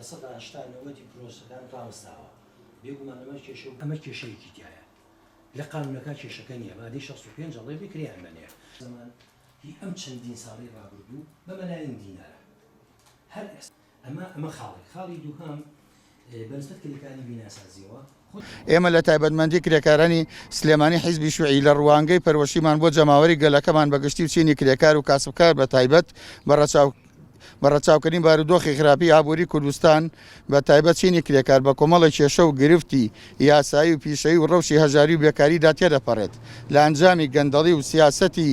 80% 90 پرۆسەکان ڕاوەستاوە. بێگومان ئەمە کێشە و ئەمە کێشەیەکی تیایە. لە قانوونەکە کێشەکە نییە، مادەی 65 ئەڵێ بێ کرێیان بەنێ. زەمان هی ئەم چەندین ساڵەی ڕابردوو بە مەلایین دینارە. هەر ئێستا. ئەمە ئەمە خاڵێک. خاڵی دووهەم بە نسبەت کرێکاری بیناسازییەوە خود. ئێمە لە تایبەتمەندی کرێکارانی سلێمانی حیزبی شوعی لە ڕوانگەی پەروەشیمان بۆ جەماوەری گەلەکەمان بە گشتی و چینی کرێکار و کاسبکار بە تایبەت بە ڕەچاو بە ڕەچاوکردنی بارودۆخی خراپی ئابووری کوردستان بە تایبەت چینی کرێکار بە کۆمەڵێک کێشە و گرفتی یاسایی و پیشەیی و ڕەوشی هەژاری و بێکاریدا تێدەپەڕێت لە ئەنجامی گەندەڵی و سیاسەتی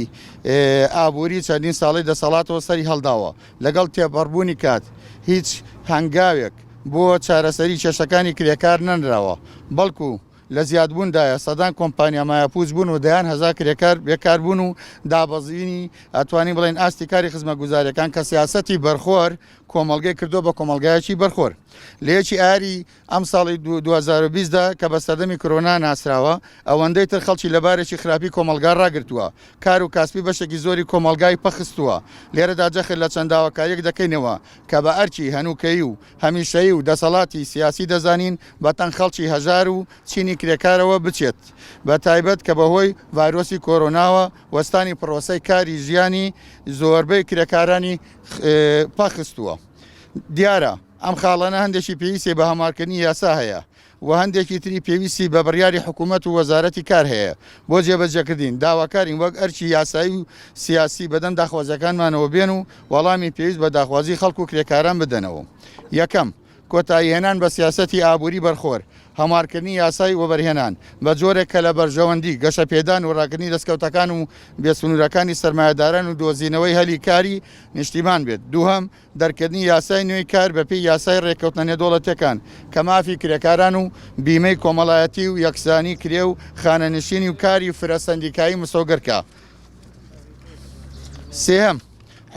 ئابووری چەندین ساڵەی دەسەڵاتەوە سەری هەڵداوە. لەگەڵ تێپەڕبوونی کات هیچ هەنگاوێک بۆ چارەسەری کێشەکانی کرێکار نەنراوە، بەڵکو لە زیادبووندایە، سەدان کۆمپانیا مایەپووچ بوون و دەیان هەزار کرێکار بێکار بوون و دابەزینی ئەتوانین بڵێین ئاستی کاری خزمەتگوزارییەکان کە سیاسەتی بەرخۆر کۆمەڵگەی کردووە بە کۆمەڵگایەکی بەرخۆر لە یەکی ئایاری ئەمساڵی 2020 دا کە بە سەردەمی کرۆنا ناسراوە، ئەوەندەی تر خەڵکی لە بارێکی خراپی کۆمەڵگا ڕاگرتووە، کار و کاسپی بەشێکی زۆری کۆمەڵگای پەخستووە. لێرەدا جەخت لە چەند داواکارییەک دەکەینەوە کە بە ئەرکی هەنووکەیی و هەمیشەیی و دەسەڵاتی سیاسی دەزانین بە تەنگ خەڵکی هەژار و چینی کرێکارەوە بچێت بە تایبەت کە بەهۆی ڤایرۆسی کۆرۆناوە وەستانی پڕۆسەی کاری ژیانی زۆربەی کرێکارانی پەخستووە. دیارە ئەم خاڵانە هەندێکی پێویستی بە هەموارکردنی یاسا هەیە و هەندێکی تری پێویستی بە بڕیاری حکوومەت و وەزارەتی کار هەیە بۆ جێبەجێکردین، داواکارین وەک ئەرکی یاسایی و سیاسی بەدەم داخوازیەکانمانەوە بێن و وەڵامی پێویست بە داخوازی خەڵک و کرێکاران بدەنەوە. یەکەم، کۆتاییهێنان بە سیاسەتی ئابووری بەرخۆر، هەموارکردنی یاسای وەبەرهێنان بە جۆرێک کە لە بەرژەوەندی گەشەپێدان و ڕاگرتنی دەستکەوتەکان و بێسنوورەکانی سەرمایەداران و دۆزینەوەی هەلی کاری نیشتیمان بێت. دووهەم، دەرکردنی یاسای نوێی کار بەپێی یاسای ڕێککەوتنە نێودەوڵەتییەکان کە مافی کرێکاران و بیمەی کۆمەڵایەتی و یەکسانی کرێ و خانەنشینی و کاری فرە سەندیکایی مسۆگەر کا. سێهەم،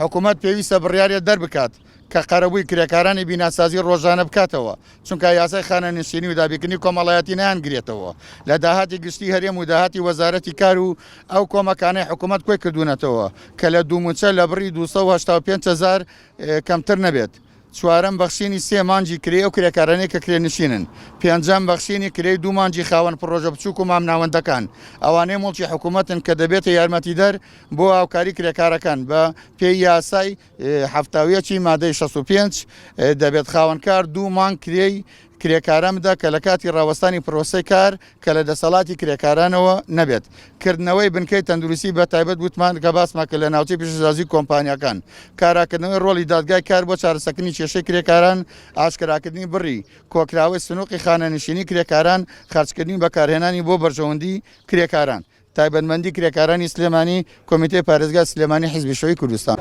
حکومەت پێویستە بڕیارێ دەربکات کە قەرەبووی کرێکارانی بیناسازی ڕۆژانە بکاتەوە، چونکە یاسای خانەنشینی و دابینکردنی کۆمەڵایەتی نایانگرێتەوە لە داهاتی گشتی هەرێم و داهاتی وەزارەتی کار و ئەو کۆمەکانەی حکوومەت کۆی کردوونەتەوە کە لە دوو مووچە لە بڕی 285 هەزار کەمتر نەبێت. چوارەم، بەخشینی سێ مانگی کرێی ئەو کرێکارانەی کە کرێنشینن. پێنجەم، بەخشینی کرێی دوو مانگی خاوەن پڕۆژە بچووک و مامناوەندەکان، ئەوانەی موڵکی حکوومەتن کە دەبێتە یارمەتیدەر بۆ هاوکاری کرێکارەکان بە پێی یاسای 71 ی مادەی 65 دەبێت خاوەنکار دوو مانگ کرێی کرێکاران بدا کە لە کاتی ڕاوەستانی پرۆسەی کار کە لە دەسەڵاتی کرێکارانەوە نەبێت. کردنەوەی بنکەی تەندروستی بە تایبەت وتمان کە باسمان کرد لە ناوچەی پیشەسازی کۆمپانیاکان. کاراکردنەوەی ڕۆڵی دادگای کار بۆ چارەسەکردنی کێشەی کرێکاران، ئاشکراکردنی بڕی کۆکراوەی سنوقی خانەنشینی کرێکاران، خەرجکردنی و بەکارهێنانی بۆ بەرژەوەندی کرێکاران. تایبەتمەندی کرێکارانی سلێمانی، کۆمیتەی پارێزگای سلێمانی حیزبی شیوعی کوردستان.